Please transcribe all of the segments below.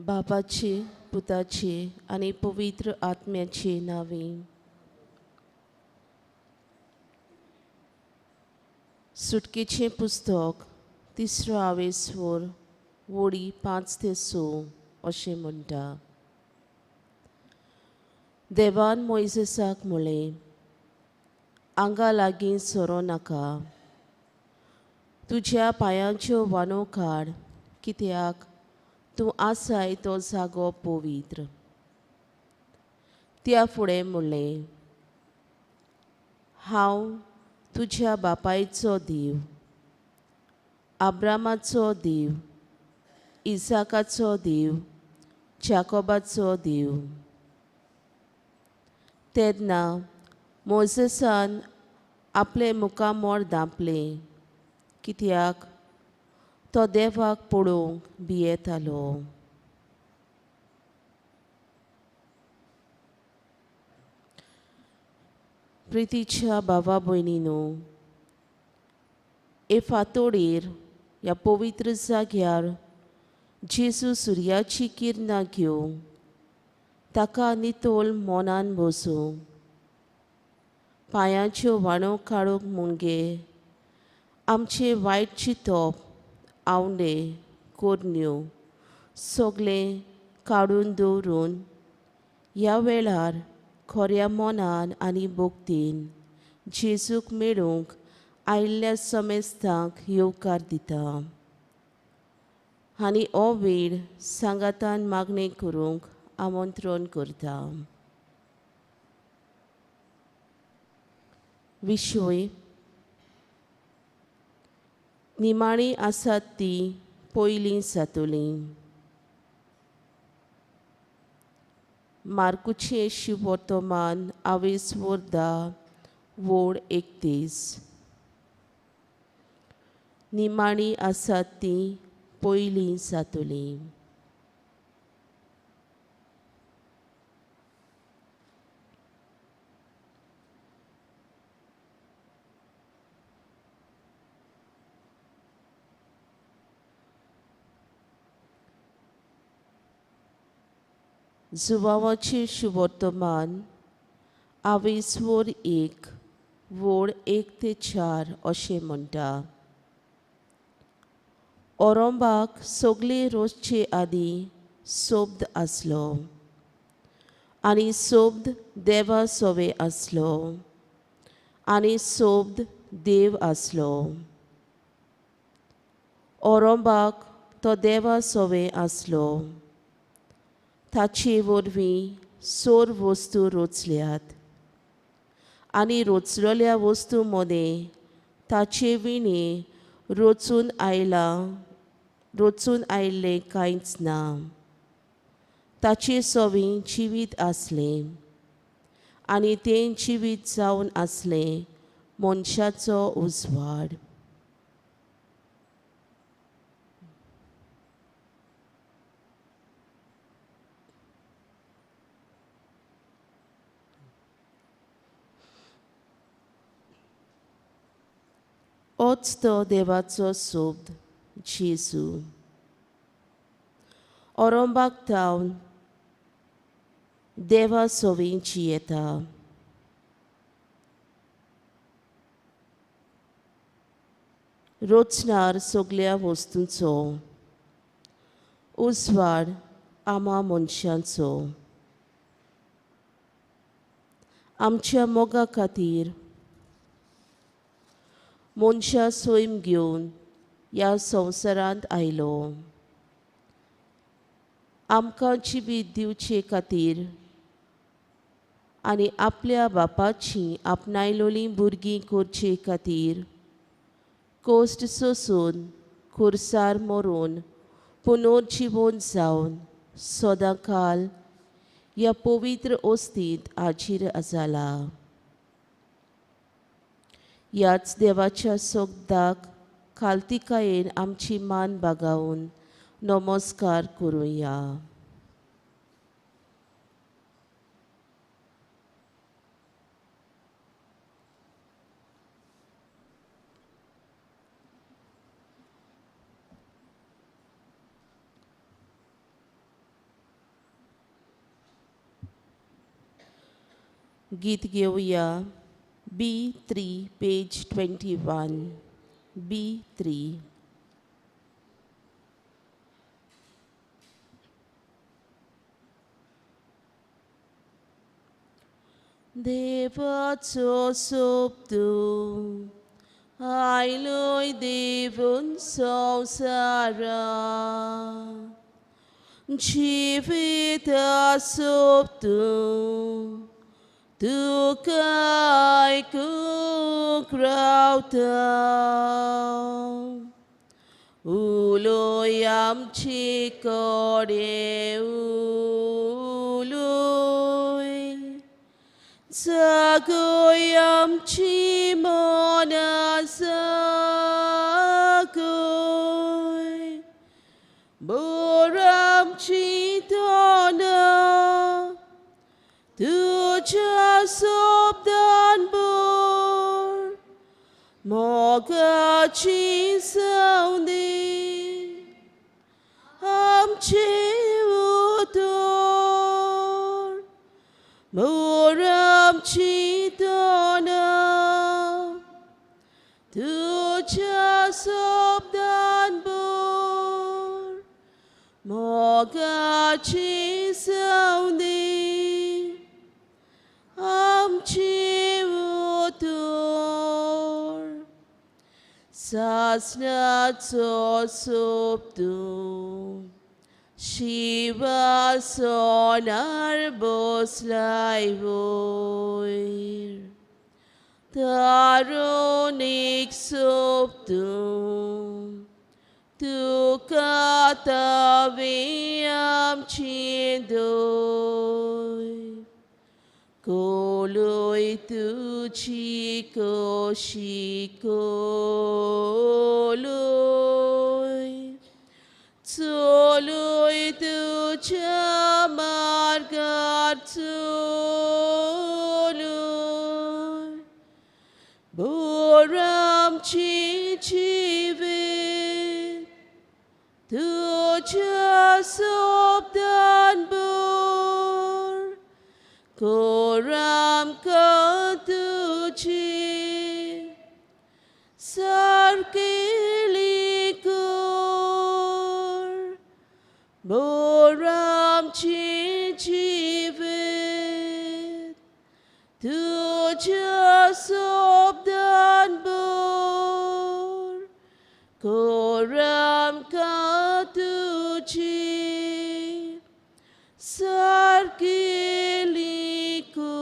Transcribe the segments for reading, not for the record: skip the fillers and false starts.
बापाचे, पुताचे आनी पवित्र आत्म्याचे नांवे. सुटकेचें पुस्तक तिसरो आवेस्वर वोडी 5 ते 6 अशें म्हणटा. देवान मोयजेसाक म्हळें, आंगा लागीं सरो नाका, तुज्या पांयांच्यो वानो काड, कित्याक तूं आसाय तो जागो पवित्र. त्या फुडें म्हणलें, हांव तुज्या बापायचो देव, आब्रामाचो देव, इसाकाचो देव, जाकोबाचो देव. तेन्ना मोजेसान आपलें मुखामळ धांपलें, कित्याक तो देवाक पळोवंक भियेतालो. प्रितीच्या भावा भयणीनो, हे फांतोडेर ह्या पवित्र जाग्यार जेजू सुर्याची किरणां घेवंक ताका नितळ मनान बसूंक, पांयांच्यो वाणो काडूंक मुणगे आमचें वायट चिंतप, आवंडे, कोरण्यो सगळें काडून दवरून ह्या वेळार खऱ्या मनान आनी भक्तीन जेजूक मेळूंक आयिल्ल्या समेस्तांक येवकार दिता आनी हो वेळ सांगातान मागणें करूंक आमंत्रण करता. विशय निमाणी आसात ती पयलीं जातली. मार्कुचें शुभवर्तमान आवेस्वर 10 वोड 31. निमाणी आसात ती पयलीं जातली. जुवावाचें शुभवर्तमान आवेस्वर 1 वोड 1 ते 4 अशें म्हणटा. ओरोंबाक सगळे रोजचे आदीं सोब्द आसलो आनी सोब्द देवा सोवे आसलो आनी सोब्द देव आसलो. ओरोंबाक तो देवा सोवे आसलो. ताचे वरवीं सोर वस्तू रोचल्यात आनी रोचलेल्या वस्तू मदें ताचे विणें रोचून आयिल्लें कांयच ना. ताचे सवीं जिवीत आसलें आनी तें जिवीत जावन आसलें मनशाचो उजवाड. होच तो देवाचो सोब्द जेजू. ओरोंबाक थावन देवा सोवीं जियेता. रोचणार सगळ्या वस्तूंचो उजवाड आमा मनशांचो. आमच्या मोगा खातीर मनशां सैम घेवन ह्या संवसारांत आयलो. आमकां जिवीत दिवचे खातीर आनी आपल्या बापाची आपणायलोलीं भुरगीं करचे खातीर कोश्ट सोसून खुर्सार मरून पुनर्जिवन जावन सदांकाल ह्या पवित्र वस्तींत हाजीर जाला. ह्याच देवाच्या सोगदाक खालतिकायेन आमची मान बागावन नमस्कार करुया. गीत घेवया B3 page 21 B3. देवाचो सोबतू आयलोय देवून संवसारा जिविता सोबतू तुका आयकूंक रावता उलोय आमचे कडेन उलोय जागय आमची मनां जागय भर आमची तोंडां तुज्या शब्दान भर मोगाची जावंदी आमचे उतर भर आमची तोंडां तुज्या शब्दान भर मोगाची जावंदी आमचे उतर सासणाचो सोबतू शिंवासनार बसलाय वयर तारुणीक सोबतू तुका तावी आमची दोय कोलोय तुजी कशी कोलोय चलोय तुज्या मार्गार चलोय भर आमची जिवीत तुज्या शब्दान भर कर आमकां तुजी सारकेली कर भर आमची जिवीत तुज्या शब्दान भर कर आमकां तुजी सारकेली कर.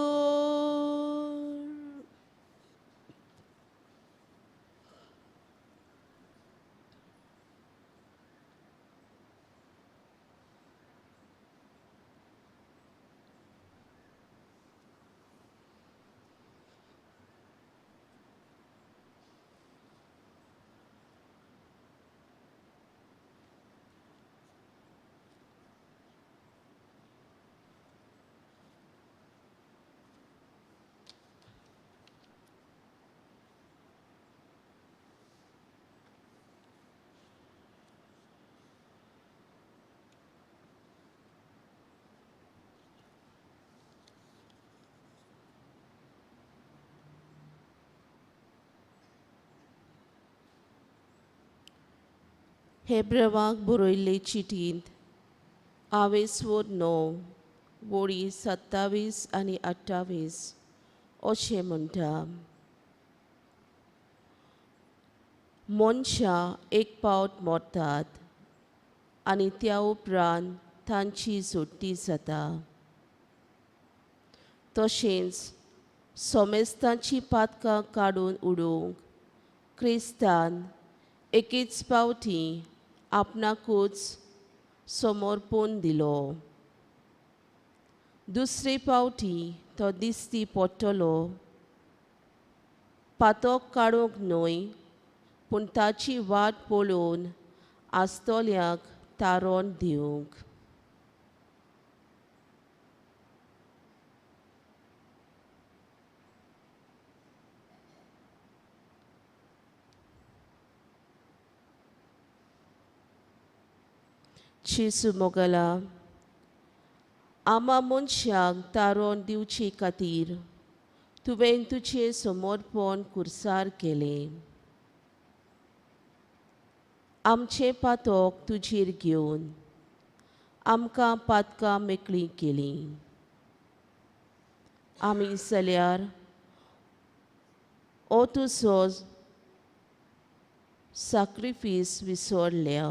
हेब्रवाक बरयल्ले चिटींत आवेसवर 9 वळी 27 आनी 28 अशें म्हणटा, मनशां एक पावट मरतात आनी त्या उपरांत तांची जोडटी जाता. तशेंच सोमेस्तांची पातकां काडून उडोवंक क्रिस्तान एकेच पावटी आपणाकूच समर्पण दिलो. दुसरे पावटी तो दिसती पडटलो पातक काडूंक न्हय पूण ताची वाट पळोवन आसतल्याक तारण दिवंक. जेजू मोगला आमा मनशाक तारण दिवचे खातीर तुवें तुजें समर्पण कुर्सार केलें. आमचें पातक तुजेर घेवन आमकां पातकां मेकळीं केलीं. आमी जाल्यार ओ तुजो साक्रिफीस विसरल्या.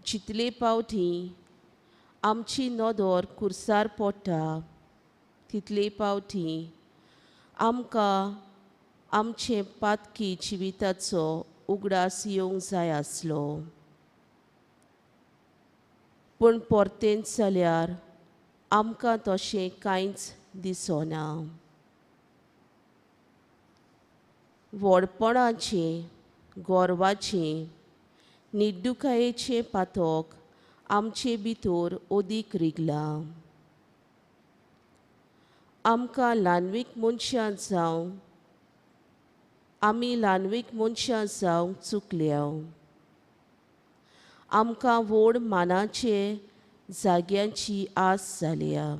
जितले पावटी आमची नदर कुर्सार पडटा तितले पावटी आमकां आमचे पातकी जिविताचो उगडास येवंक जाय आसलो. पूण परतेंच जाल्यार आमकां तशें कांयच दिसना. व्हडपणाचें, गोरवाचें, निड्डुकायेचें पातक आमचे भितर अदीक रिगलां. आमकां ल्हानवीक मनशां जावं आमी ल्हानवीक मनशां जावंक चुकल्या. आमकां व्हड मानाचे जाग्यांची आस जाल्या.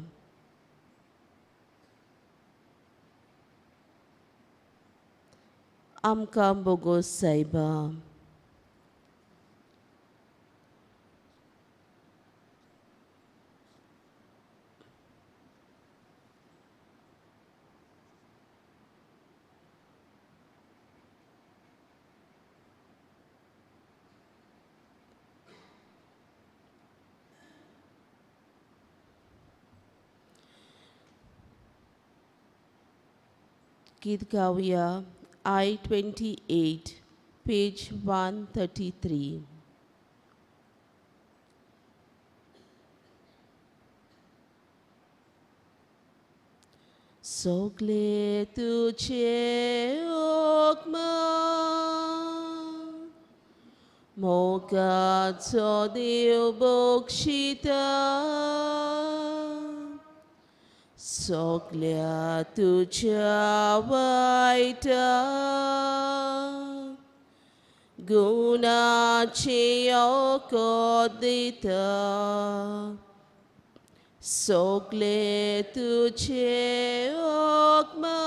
आमकां बोगोस सायबा. गीत गावया I-28, page 133. सगळे तुझे ओकमा मोगाचो देव बक्षिता सगळ्या तुझ्या वायटा गुणाचे वखद दिता. सगळे तुझे ओकमान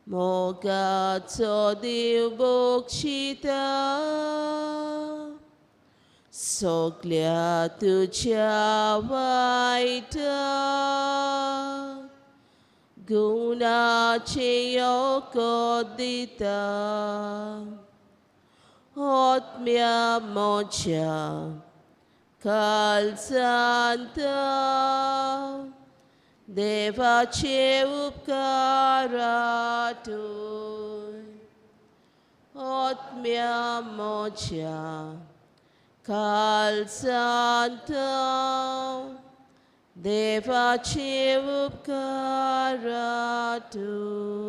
मोगाचो देव बक्षिता. सगळ्या तुझ्या वायटा गुणाचे वखद दिता. आत्म्या म्हज्या काळजांत देवाचे उपकार आठय. आत्म्या म्हज्या काळजांत देवाचे उपकार आठय.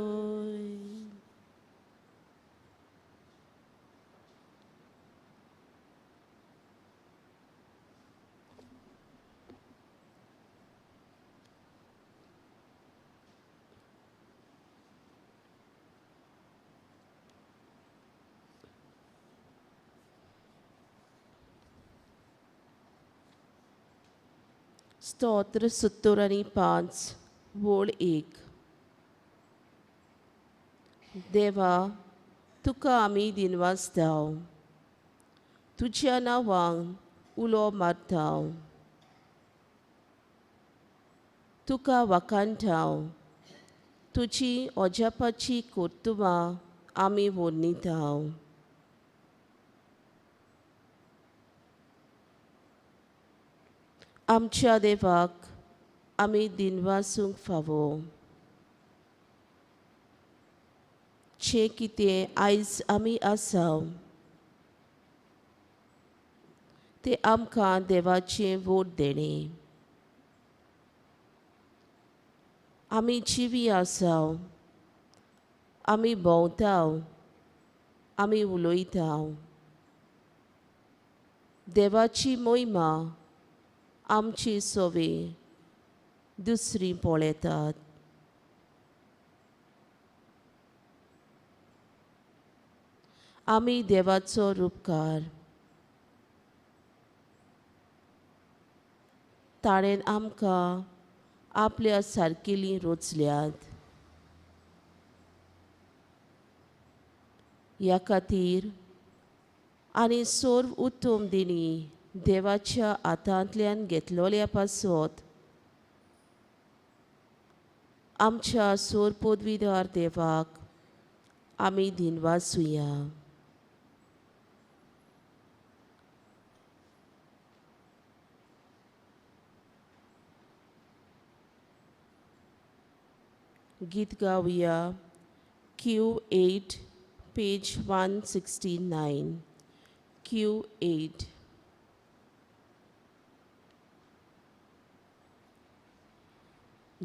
स्तोत्र 75 वोळ 1. देवा तुका आमी दिनवासताव, तुज्या नांवान उलो मारताव, तुका वाखाणटाव, तुजी अजापाची कर्तुबां आमी वर्णिताव. आमच्या देवाक आमी दिनवासूंक फावो. जें कितें आयज आमी आसाव तें आमकां देवाचें वोट देणें. आमी जिवी आसाव, आमी भोंवताव, आमी उलयताव. देवाची मोहिमा आमची सोवे दुसरी पळयतात. आमी देवाचो रुपकार. ताणें आमकां आपल्या सारकेलीं रचल्यात. ह्या खातीर आनी सर्व उत्तम दिणी देवाच्या हातांतल्यान घेतलोल्या पासत आमच्या सोर पदवीदार देवाक आमी दिनवासुया. गीत गावया Q8 page 169 Q8.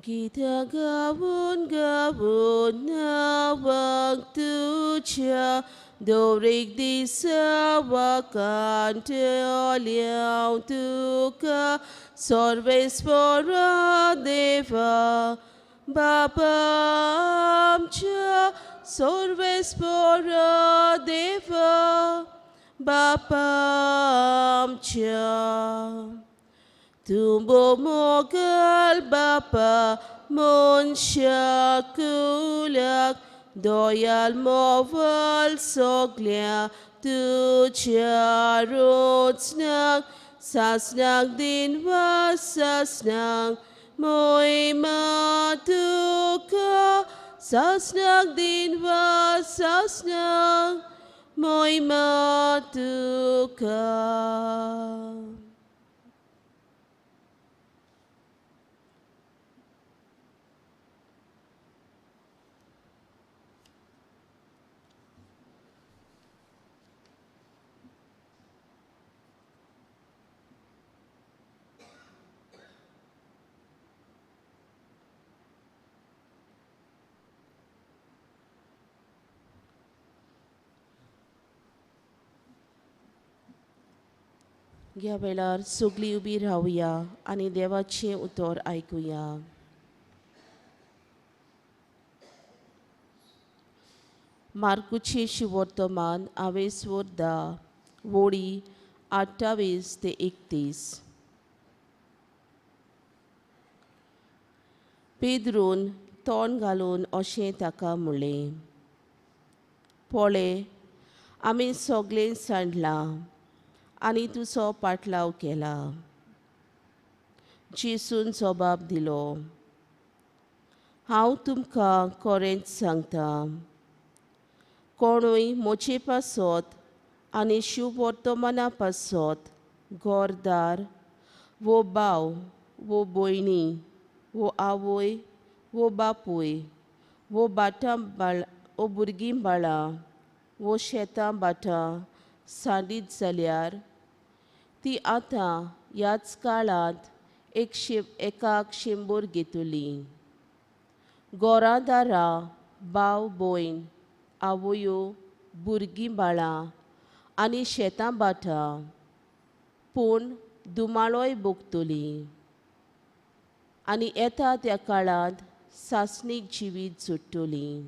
गीत गाऊन गाऊन नावाक तुझ्या दवरीक दिसा वाकांतल्या तुका सर्वेस्वरा देवा बापा आमच्या सर्वेस्वरा देवा बापा आमच्या. तूं मोगल बापा मनशा कुलाक दयाल मोवल सगल्या तुज्या रोचनाक सासनाक दिनवास सासनाक मोहिमा तुका सासनाक दिनवास सासनाक मोहिमा तुका. ह्या वेळार सगळीं उबी रावया आनी देवाचें उतर आयकुया. मार्कुचें शिवर्तमान आवेसवर 10 वोडी 28 ते 31. पेद्रून तोंड घालून अशें ताका म्हणलें, पळय आमी सगळें सांडलां आनी तुजो पाटलाव केला. जेसून जबाब दिलो, हांव तुमकां खरेंच सांगता, कोणूय म्हजे पासत आनी शिववर्तमाना पासत घरदार वो भाव वो भयणी वो आवय वो बापूय वो बाटां बाळ वो भुरगीं बाळां वो शेतां बाटां सांडीत जाल्यार ती आतां ह्याच काळांत एकाक 100 घेतली. घरां दारां भाव भयण आवयो भुरगीं बाळां आनी शेतां भाटां पूण दुमाळोय भोगतली आनी येता त्या काळांत सासणीक जिवीत जोडटली.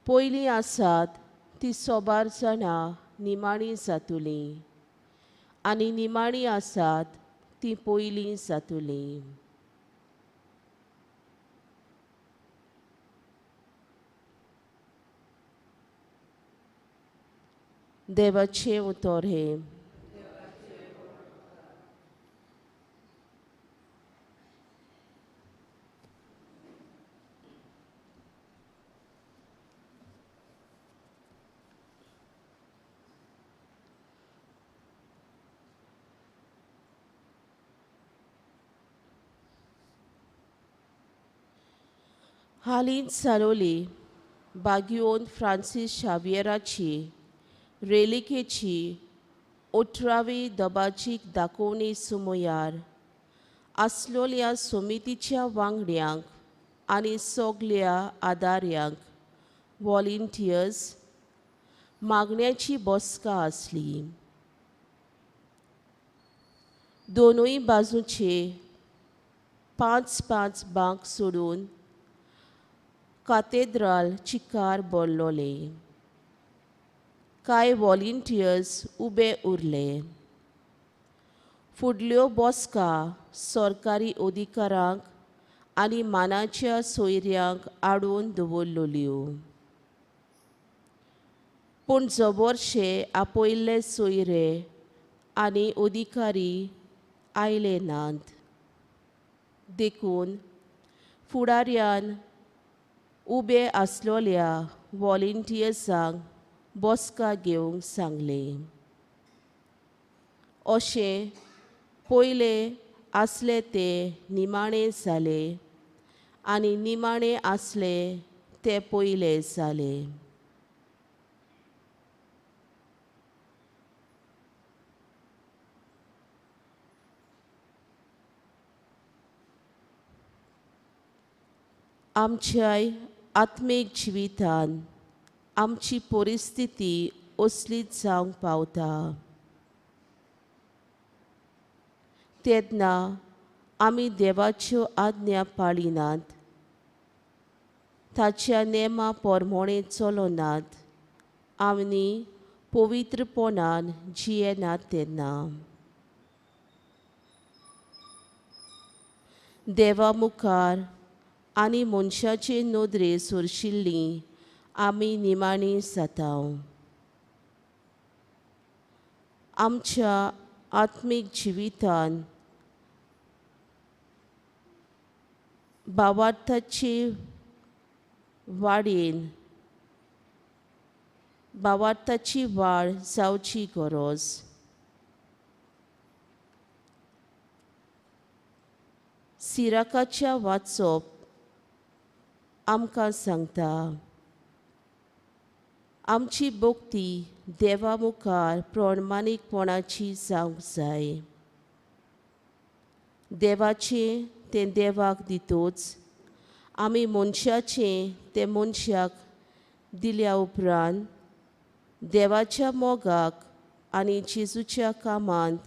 पयलीं आसात ती सोबार जाणां निमाणी जातली आनी निमाणी आसात ती पयलीं जातली. देवाचें उतर हें. हालींच सारोली बागियोन फ्रांसीस शावियराची रेलिकेची 18वी दबाजीक दाखोवणी सुमयार आसलोल्या समितीच्या वांगड्यांक आनी सगल्या आदार्यांक वॉलंटियर्स मागण्याची बसका आसली. दोनूय बाजूचे 5-5 बांक सोडून कातेद्राल चिकार बोल्लोले. कांय वॉलंटियर्स उबे उरले. फुडल्यो बसका सरकारी अधिकारांक आनी मानाच्या सोयऱ्यांक आडोवन दवरलेल्यो. पूण जबरशे आपयल्ले सोयरे आनी अधिकारी आयले नात. देखून फुडाऱ्यान उबे आसलेल्या वॉलंटियर्सांक बसका घेवंक सांगलें. अशें पयले आसले ते निमाणे जाले आनी निमाणे आसले ते पयले जाले. आमच्याय आत्मीक जिवितान आमची परिस्थिती असलीच जावंक पावता. तेन्ना आमी देवाच्यो आज्ञा पाळिनात, ताच्या नेमा पोरमोणे चलनात, आमी पवित्रपणान जियेनात. तेन्ना देवा मुखार आनी मनशाचे नदरे सोरशिल्ली आमी निमाणी जाता. आमच्या आत्मीक जिवितान भावार्थाचे वाडीन भावार्थाची वाड जावची गरज. सिराकाच्या वाचप आमकां सांगता आमची भक्ती देवा मुखार प्रमाणीकपणाची जावंक जाय. देवाचें तें देवाक दितूच आमी मनशाचें तें मनशाक दिल्या उपरांत देवाच्या मोगाक आनी जेजूच्या कामांत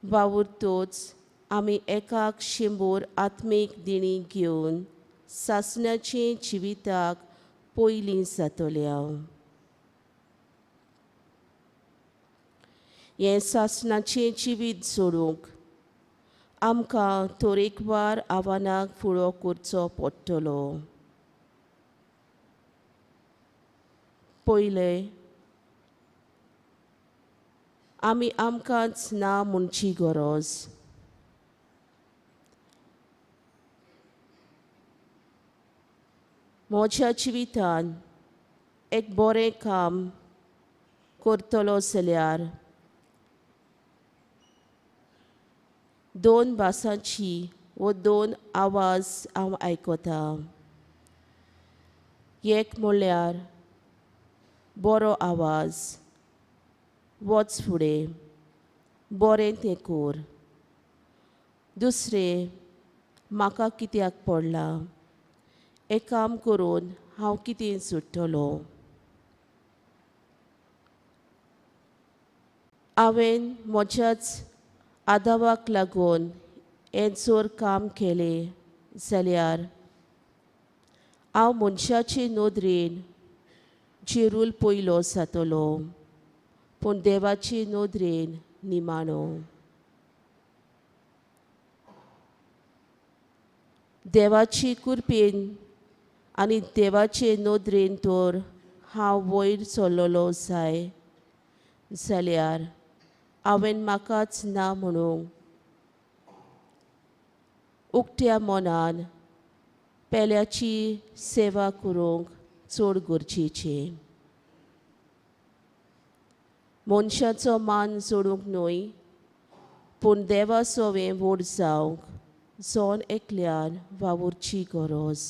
वावुरतोच आमी एकाक 100 आत्मीक दिणी घेवन सासणाचें जिविताक पयलीं जातल्या. हें सासणाचें जिवीत जोडूंक आमकां तरेकवार आव्हानांक फुडो करचो पडटलो. पयलें, आमी आमकांच ना म्हणची गरज. म्हज्या जिवितान एक बरें काम करतलो जाल्यार 2 भासांची वो 2 आवाज हांव आयकता. एक म्हणल्यार बरो आवाज, वच फुडें, बरें तें कोर. दुसरें, म्हाका कित्याक पडलां, एक काम करून हांव कितें सुट्टलो. हांवें म्हज्याच आदावाक लागून हें जर काम केलें जाल्यार हांव मनशाचे नदरेन जेरूल पयलो जातलो, पूण देवाचे नदरेन निमाणो. देवाची कृपेन आनी देवाचे नदरेन तर हांव वयर चल्लोलो जाय जाल्यार हांवें म्हाकाच ना म्हणूंक उक्त्या मनान पेल्याची सेवा करूंक चड गरजेचें. मनशाचो मान जोडूंक न्हय, पूण देवा सवें व्हड जावंक जण एकल्यान वावुरची गरज.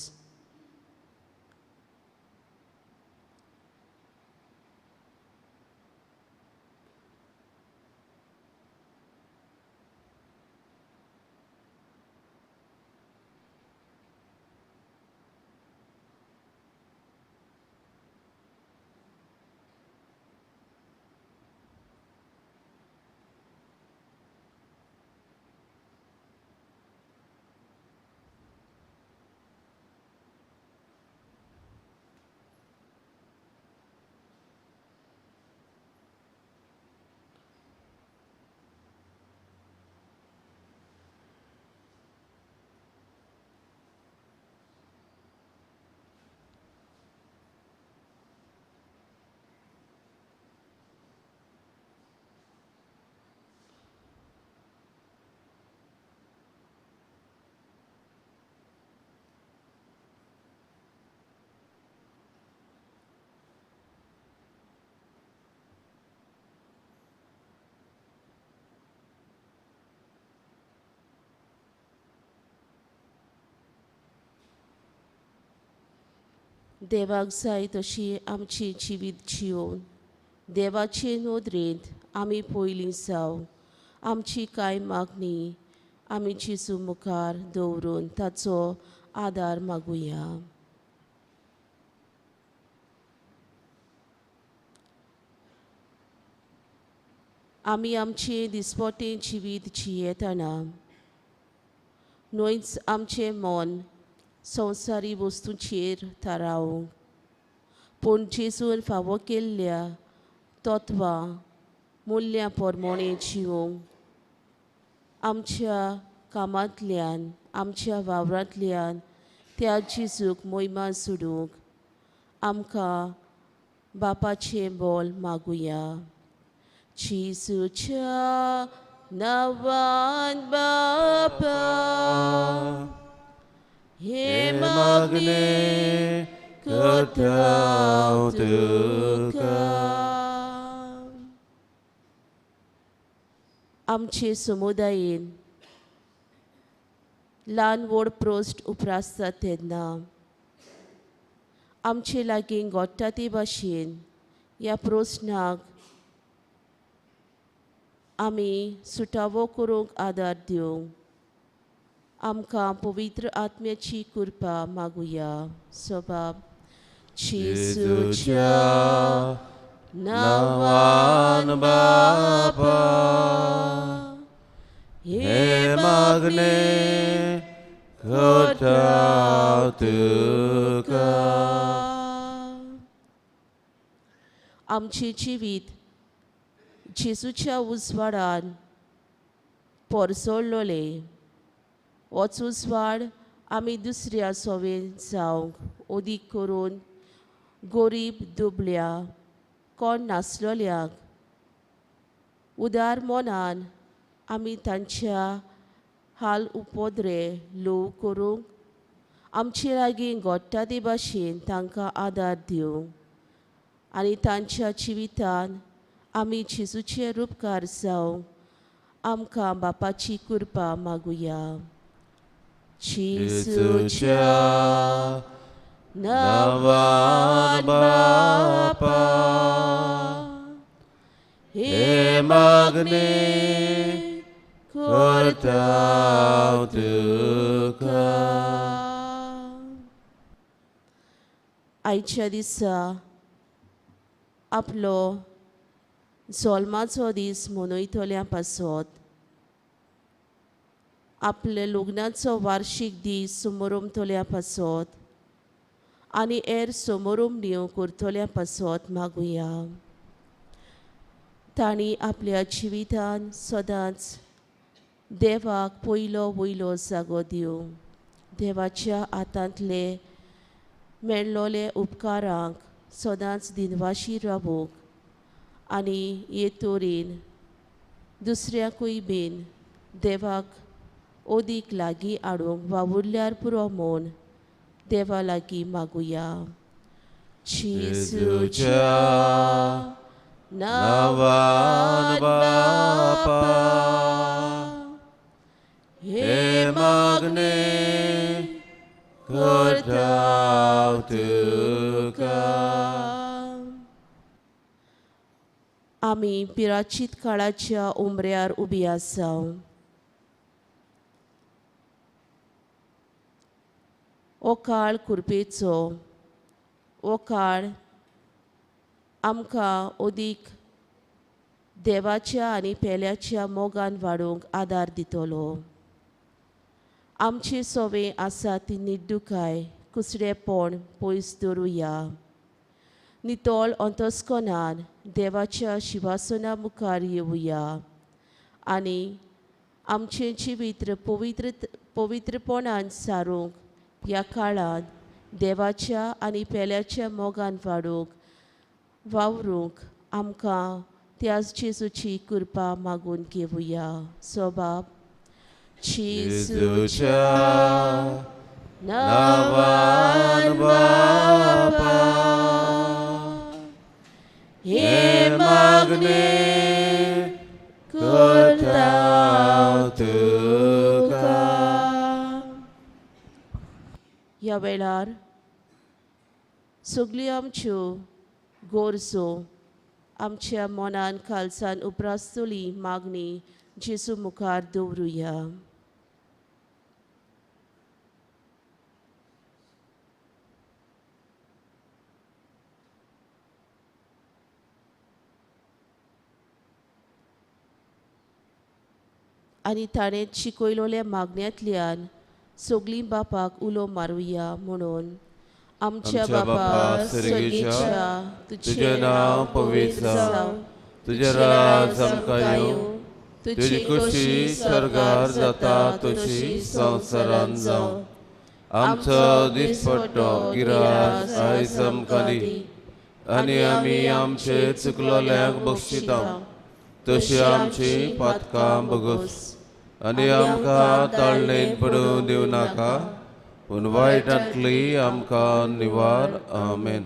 देवाक जाय तशी आमची जिवीत जियोवन देवाचे नदरेंत आमी पयलीं जावं आमची कांय मागणी आमी जेजू मुखार दवरून ताचो आदार मागुया. आमी आमचें दिसपटें जिवीत जियेतना न्हयच आमचें मन संवसारी वस्तूंचेर थारावंक, पूण जेजून फावो केल्ल्या तत्वां मुल्यां प्रमाणें जिवंक आमच्या कामांतल्यान आमच्या वावरांतल्यान त्या जेजूक मोहिमा सोडूंक आमकां बापाचें बोल मागुया. जेजूच्या नांवान बापा हे मागणें करता तुका. आमचे समुदायेन ल्हान व्हड प्रश्न उप्रासतात तेन्ना आमचे लागीं घडटा ते भाशेन ह्या प्रस्नाक आमी सुटावो करूंक आदार दिवंक आमकां पवित्र आत्म्याची कृपा मागुया. सबाब जेजूच्या नांवान बापा हे मागणें करता तुका. आमचें जिवीत जेजूच्या उजवाडान पोरसोल्लोलें होच उजवाड आमी दुसऱ्या सोवेन जावंक अदीक करून गोरीब दुबळ्या कोण नासलोल्यांक उदार मनान आमी तांच्या हाल उपद्रे ल्हव करूंक आमचे लागीं घडटा ते भाशेन तांकां आदार दिवंक आनी तांच्या जिवितान आमी जेजूचे रुपकार जावंक आमकां बापाची कृपा मागुया. जेजूच्या नांवान बापा हे मागणें करता तुका. आयच्या दिसा आपलो जल्माचो दीस मनयतल्या पासत आपल्या लग्नाचो वार्शीक दीस समोरमतल्या पासत आनी हेर समोरमण्यो करतल्या पासत मागुया. तांणी आपल्या जिवितान सदांच देवाक पयलो वयलो जागो दिवं देवाच्या हातांतले मेळ्ळोले उपकारांक सदांच दिनवाशी रावूंक आनी हे तरेन दुसऱ्याकूय बीन देवाक अदीक लागीं हाडूंक वावुरल्यार पुरो म्हूण देवा लागीं मागुया. जेजूच्या नांवान बापा हे मागणें करता तुका. आमी पिराचीत काळाच्या उमऱ्यार उबी आसा. हो काळ कुरपेचो, हो काळ आमकां अदीक देवाच्या आनी पेल्याच्या मोगान वाडोवंक आदार दितलो. आमची सवे आसा ती निड्डुकाय कुसडेपण पयस दवरुया. नितळ अंतस्कनान देवाच्या शिवासना मुखार येवया आनी आमचें जिवीत पवित्र पवित्रपणान सारूंक ह्या काळांत देवाच्या आनी पेल्याच्या मोगान वाडूंक वावरूंक आमकां त्याच जेजूची कृपा मागून घेवया. सबाब जेजूच्या नांवान बापा हे मागणें करता तुका. ह्या वेळार सगल्यो आमच्यो गरजो आमच्या मनान कालसान उप्रासतली मागणी जेजू मुखार दवरुया. आनी ताणें शिकयलोल्या मागण्यांतल्यान सगळीं बापाक उलो मारुया म्हणून आमच्या बापा स्वर्गेच्या, तुजें नांव पवित्र जावं, तुजें राज आमकां येवं, तुजी खुशी स्वर्गार जाता तशी संवसारांत जावं. आमचो दिसपट्टो गिरास आयज आमकां दी आनी आमी आमचे चुकलोल्यांक बक्षिता तशी आमची पातकां बगस आनी आमकां ताळणेन पडूं दिवं नाका पूण वायटांतली आमकां निवार. आमेन.